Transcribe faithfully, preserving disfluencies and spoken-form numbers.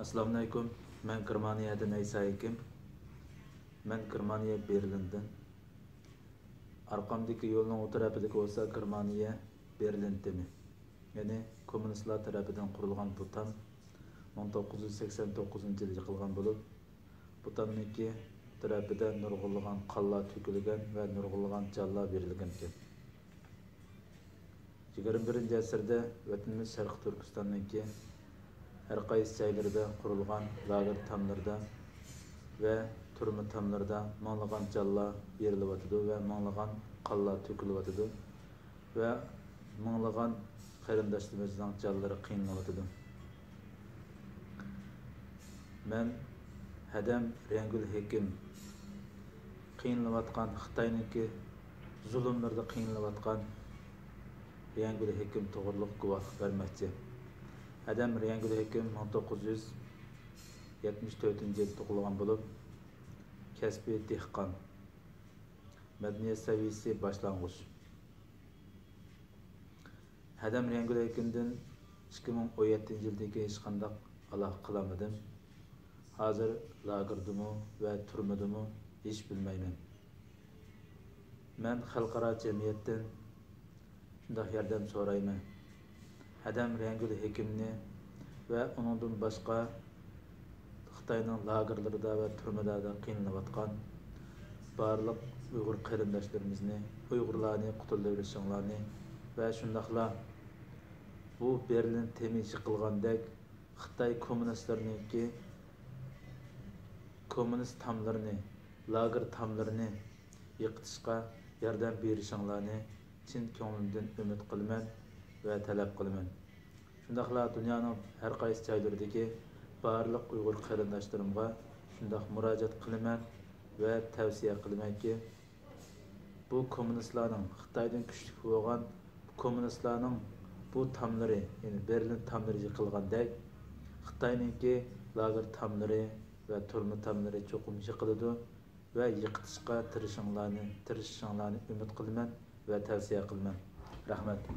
ئەسسالامۇئەلەيكۇم. مەن گېرمانىيەدىن ئەيسا ھېكىم. مەن گېرمانىيە بېرلىندىن. ئارقامدىكى يولنىڭ ئۇ تەرەپىدىكى بولسا گېرمانىيە بېرلىن تېمى، يەنى كوممۇنىستلار تەرىپىدىن قۇرۇلغان بۇ تام مىڭ توققۇز يۈز سەكسەن توققۇزىنچى يىلى يىقىلغان بولۇپ، بۇ تامنىڭكى تەرىپىدە نۇرغۇنلىغان قانلار تۆكۈلگەن ۋە نۇرغۇنلىغان جانلار بېرىلگەنىكەن. يىگىرمە بىرىنچى ئەسىردە ۋەتىنىمىز شەرقىي تۈركىستاننىڭكى ھەر قايسى جايلىرىدا قۇرۇلغان لاگېر تاملىرىدا ۋە تۈرمە تاملىرىدا مىڭلىغان جانلار بېرىلىۋاتىدۇ ۋە مىڭلىغان قانلار تۆكۈلۈۋاتىدۇ ۋە مىڭلىغان قېرىنداشلىرىمىزنىڭ جانلىرى قىينىلىۋاتىدۇ. مەن ھەدەم رەڭگۈل ھېكىم قىينىلىۋاتقان، خىتاينىڭكى زۇلۇملىرىدا قىينىلىۋاتقان رەڭگۈل ھېكىم توغرۇلۇق گۇۋاھلىق بەرمەكچى. ھەدەم رەڭگۈل ھېكىم مىڭ توققۇز يۈز يەتمىش تۆتىنچى يىل تۇغۇلغان بولۇپ، كەسپى دېھقان، مەدەنىيەت سەۋىيەسى باشلانغۇچ. ھەدەم رەڭگۈل ھېكىمدىن ئىككى مىڭ ئون يەتتىنچى يىلدىن كېيىن ھېچقانداق ئالاقە قىلالمىدىم. ھازىر لاگېردىمۇ ۋە تۈرمىدىمۇ ھېچ بىلمەيمەن. مەن خەلقئارا جەمئىيەتتىن شۇنداق ياردەم سورايمەن. ھەدەم رەڭگۈل ھېكىمنى ۋە ئۇنىڭدىن باشقا خىتاينىڭ لاگېرلىرىدا ۋە تۈرمىلەردە قىينىلىۋاتقان بارلىق ئۇيغۇر قېرىنداشلىرىمىزنى، ئۇيغۇرلارنى قۇتۇلدۇرۇۋېلىشىڭلارنى ۋە شۇنداقلا بۇ بېرلىن تېمى يىقىلغاندەك خىتاي كوممۇنىستلىرىنىڭكى كوممۇنىست تاملىرىنى، لاگېر تاملىرىنى يىقىتىشقا ياردەم بېرىشىڭلارنى چىن كۆڭلۈمدىن ئۈمىد قىلىمەن ۋە تەلەپ قىلىمەن. شۇنداقلا دۇنيانىڭ ھەر قايسى جايلىرىدىكى بارلىق ئۇيغۇر قېرىنداشلىرىمغا شۇنداق مۇراجىئەت قىلىمەن ۋە تەۋسىيە قىلىمەنكى، بۇ كوممۇنىستلارنىڭ، خىتايدىن كۈچلۈك بولغان كوممۇنىستلارنىڭ بۇ تاملىرى، يەنى بېرلىن تاملىرى يىقىلغاندەك، خىتاينىڭكى لاگېر تاملىرى ۋە تۈرمە تاملىرى چوقۇم يىقىلىدۇ ۋە يىقىتىشقا تىرىشىڭلارنى، تىرىشىشىڭلارنى ئۈمىد قىلىمەن ۋە تەۋسىيە قىلىمەن. رەھمەت.